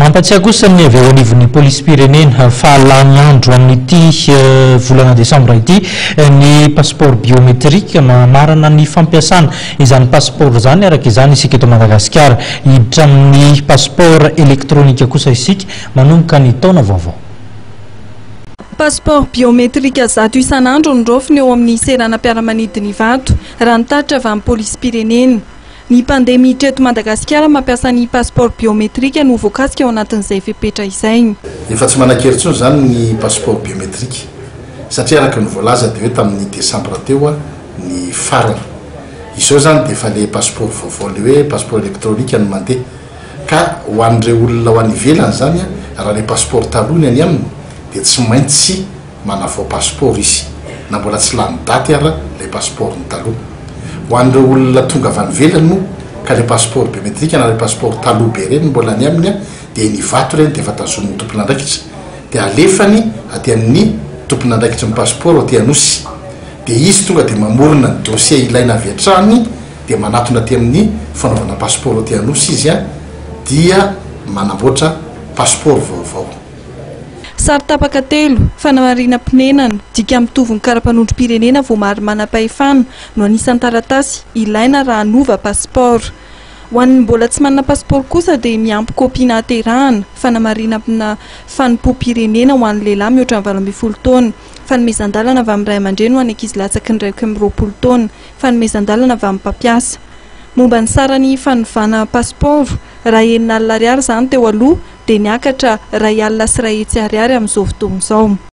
Mampatsiahy kosa ny avy eo anivon'ny polisim-pirenena fa lany andro amin'ity volana desambra ity ny passeport biométrique mamarana ny fampiasana izany passeport izany. Araka izany isika eto Madagasikara, hiditra amin'ny passeport électronique kosa isika manomboka ny taona vaovao. Passeport biométrique 100 isan'andro no raofina eo amin'ny seranam-piaramanidina Ivato, raha ny tatitra avy amin'ny polisim-pirenena. Ny mpandeha miditra eto Madagasikara mampiasa ny passeport biométrique no voakasika ao anatin'izay fepetra izay. Efa tsy manan-kery intsony izany ny passeport biométrique satria araka ny voalaza dia hoe tamin'ny desambra teo ny farany. Izao izany dia efa ilay passeport vaovao ilay hoe passeport électronique no mandeha. Ka ho an'ireo olona ho any ivelany izany, raha ilay passeport taloha ny any aminy dia tsy maintsy manavao passeport izy na mbola tsy lany daty ara ilay passeport-ny taloha. Ho an'ireo olona tonga avy any ivelany moa ka ilay passeport biométrique na ilay passeport taloha be ireny no mbola any aminy dia eny Ivato ireny dia efa tazomin'ny tompon'andraikitra dia alefany aty amin'ny tompon'andraikitry ny passeport aty Anosy dia izy tonga dia mamorona ny dossier ilaina avy hatrany dia manatona aty amin'ny fanaovana passeport aty Anosy izy dia manamboatra passeport vaovao. Sary tapaka telo, fanamarinam-ponenana, dika mitovy ny kara-panondrom-pirenena voamari-manam-pahefana no anisan'ny taratasy ilaina raha hanova passeport. Ho an'ny mbola tsy manana passeport kosa dia miampy kopia nahaterahana, fanamarinana fanompoam-pirenena ho an'ny lehilahy mihoatra ny 18 taona, fanomezan-dalana avy amin'ny ray aman-dreny ho an'ny ankizy latsaky ny 21 taona, fanomezan-dalana avy amin'ny mpampiasa. Momba ny saran'ny fanovana passeport, raha 60 ariary izany teo aloha dia niakatra 101 ariary amin'izao fotoana izao.